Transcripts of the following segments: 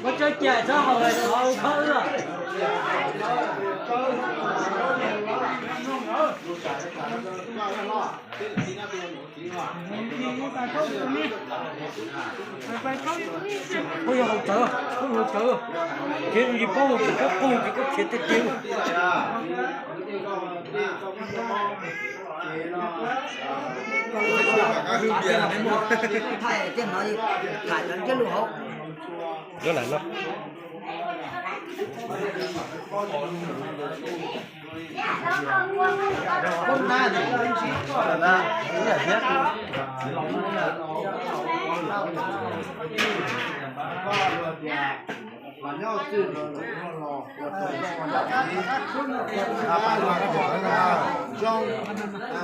Ua tso cai txhob haus, haus khawb os. Koj yog haus tsawv, koj haus tsawv, kev ntsis paub ces koj qug ces koj khiav tiag tiag. Thaij tiag no, tham cov ntsiab lus hauv. Nyob lam no.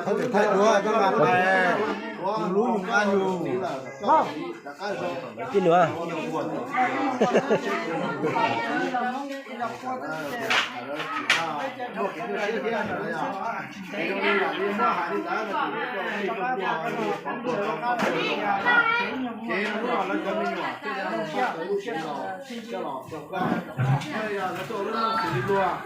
Thawj tim thaij duab koj mas pais, lub yus nqa yus. Ib nua. Ces los txog txog tsev lawm, ces los kuj ua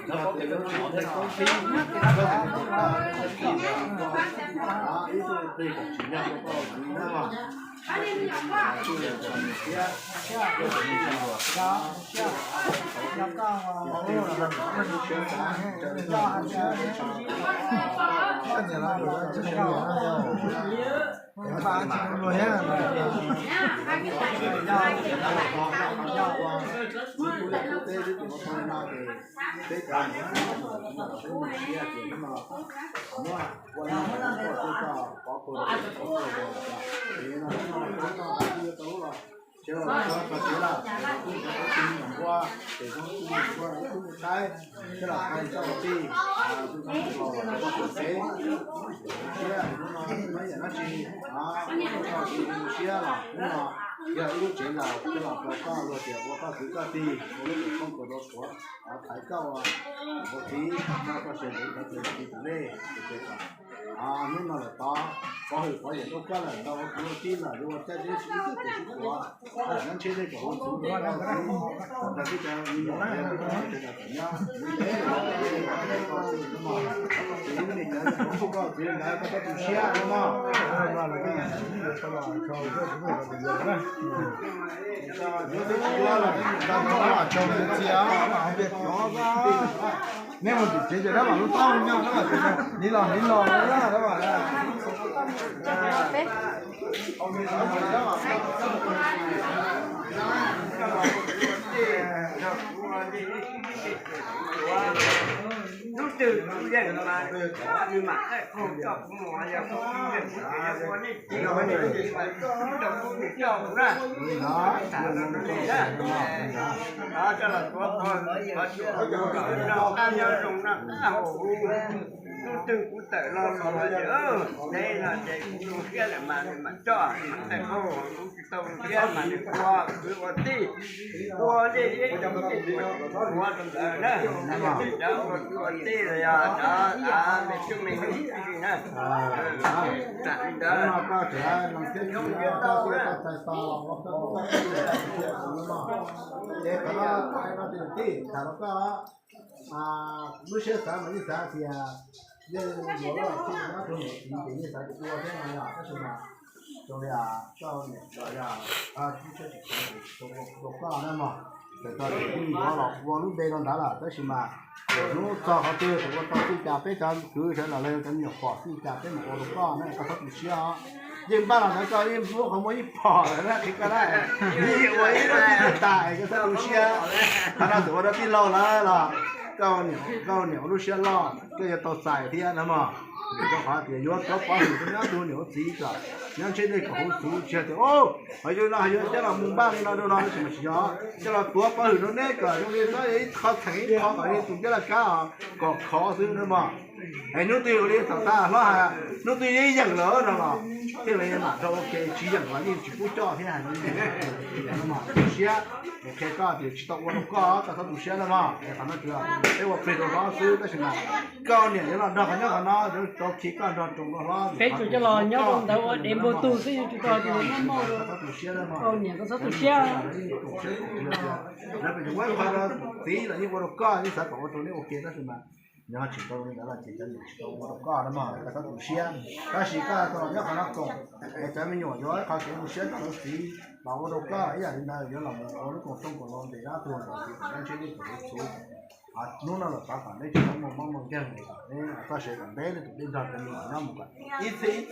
teb tsis nyuam npua, ces zoo kuj nyuam npua ib tug mus saib, ces los hais txog tij, tus zoo los ua txog tsev, siab hnub no muaj yam dab tsi, tsis zoo siab los hnub no yog ib lub tsev laus, ces los rau koj luag tias ua koj kwv koj tij, ua lub tsev khoom kos rau suav, thaiv koj ua txiv, nrog koj sawv ntxuv cov txiv txiv tam lej, ces hnub no lawm tod, pov hwm pov yawm rau koj lawm, tau ua kwv ua tij lawm, yuav ua caij teb sib twb tus sib tuav, nyob ntshe tej kom hu txuv ua tau txuv, kom tag twb cov me nyuam, kom nyob ntev, ces lub me cov yam ua koj txiv ntawd koj txhob tu siab no mog. Yuav teb tsis yuav los tau txiv txiv, nej mus tim tsev ces dab mam lub taub nyob, dab mam li los li los dab mam. Hnub twg kuj yeej mas nws mam qaij qaug coj kuv mus, yog kuv yeej kuv tsis yog ua nej txiv, ua nej txiv mas kuv rau kuv tus coj kuv na. Tham rau nej na, coj los tuav qhov, qhov tsuas, qab nyob zoo no, qab haus huv. Hnub twg kuv tawm los los ces deb no ces kuv zoo siab lawm mas nws mam coj, qaij qaug, kuv tsis tau zoo siab mas nws ua kwv ua tij, ua liaj liab ua tij los ntawd na. Cov ua kwv ua tij los yog cov av me tub me nyuam tib si na. Tam li ntawd. Ces qhov no hais no tias tij tham rau koj, lub siab xav mas yeej xav tias yog yuav los txij nyob rau niam txiv ces yeej xav tias ua thiab no yom, tab sis mas zoo li koj niam txiv yog tib siab tsis kheev rau koj na mog. Txawm tias kuv yuav los ua lub npe no nrad lawm tab sis mas thaum hnub txog qhov twg tseem ua tau txij cas peb cov kwv sawv daws los yog cov me nyuam pom txij cas peb mam ua rau koj na, koj txhob tu siab os. Yeej npaj los ntawd koj yeej muab qhov muag ib phom lawm na, qhia koj na, yeej ua ib lub txij tas es koj txhob tu siab. Qhov no txawm ua rau tij laug lawm los koj niam ua lub siab loj koj yuav tau txais thiab na mog. Rau qhov tias yuav tuav pov hwm rau nyob tus niam ua txiv kom nyob ntshe dej kom huv txhuv tsis yog tias o, hos yog no hos yuav coj los mus npaj li no rau no tab sis mas tsis yog, coj los tuav pov hwm rau neb kom zoo li txhob ib qho theem ib qho kom li tus coj laj kab kom khov xwb na mog. Es hnub twg ua li thaum tas hlob hais, hnub twg yeej yeem lawm no los thiaj li mam rau ua ke, tsis yeem los yeej tsis pub coj thiab hais no. Tsis yeem no mas tu siab, es qhia koj tias tsis tau ua rau koj, koj txhob tu siab na mog. Es qhov no tsuas peb ua plig rau hlob xwb tab sis mas koj niam yuav los nrog qhov nyob qhov no, yuav rau khi koj nrog roos rau hlob. Peb tsuas coj los nyob rau ntawd ua dev npua tug xwb, tsis tau tias muaj koj txhob tu siab na mog. Koj niam koj txhob tu siab. Lawv pes ua qhov rau txiv los yeej ua rau koj, yeej xav kom ua rau neb ua ke tab sis mas nyob tsis tau li ntawd los ces cov niam tsis tau ua rau koj na mog, koj txhob tu siab. Tab sis koj tau los nyob qhov no koom, es cov me nyuam yuav ib qho kev zoo siab coj los txiv los ua rau koj ib yam li ntawd, yuav los mus ua lub koom rooj koom loo ntes dab tuag los txiv kom nyob ntshe dej kom huv txhuv. Hnub no los txog kom neb tsis txhob muaj mob muaj nkeeg li, kom neb txoj sia kom ntev li tus dej nrog cov me nyuam nyob mus kom ib txhis ib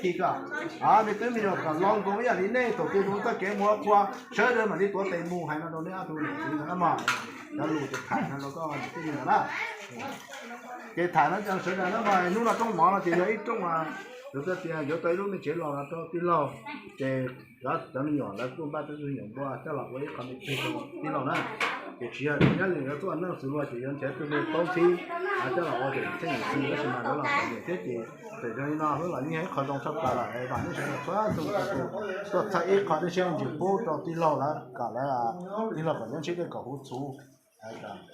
txhis kom nws twb me nyuam kom loo nkoos ib yam li nej thaum twg mus txoj kev mus ua qhua sawv daws mam li tuav tes mus hais no rau neb ob tug niam txiv ntawd na mog. Cov lus ces tham no rau koj niam tij li ntawd na. Ces tham no rau sawv daws na mog, hnub no rooj mov no ces yog ib rooj, yuav tias yuav tau ib lub me tsev los no rau tij laug, ces cov me nyuam lawv kuj npaj tej me nyuam npua coj los ua ib qho me plig rau tij laug na. Ces tsis yog nyob li yuav tuaj neej xws luag ces yuav nrhiav tus me paub txhib coj los ua ces thiaj li xwb, tab sis mas lawv los txom nyem thiab ces txawm yog li no xwb los yeej yog ib qho zoo tshaj plaws lawm, vam nej sawv daws txhua tus tuaj txhawb ib qho dej siab ntsis pub rau tij laug lawv kom lawv, tij laug kom nyob ntsib dej kom huv txhuv.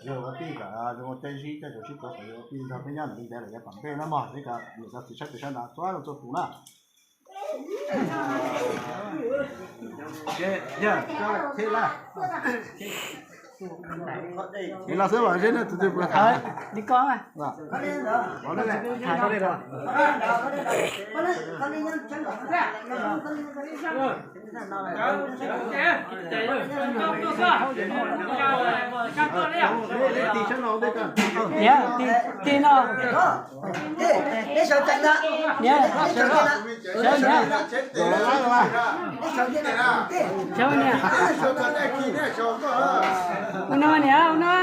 Yog ua tij kom zoo ua teb zib tej zaum sib tuav kom yog ua tij nrog peb nyob ntawm li ntawd lawm yav tom ntej na mog, peb cov niam cov txiv sab tes sab nrad txhua leej txhua tus na. Li no xwb los seb nej tus twg puas tham. Li ko. Niam, tig no. Niam, sawv niam. Sawv niam. Ua no niam, ua no.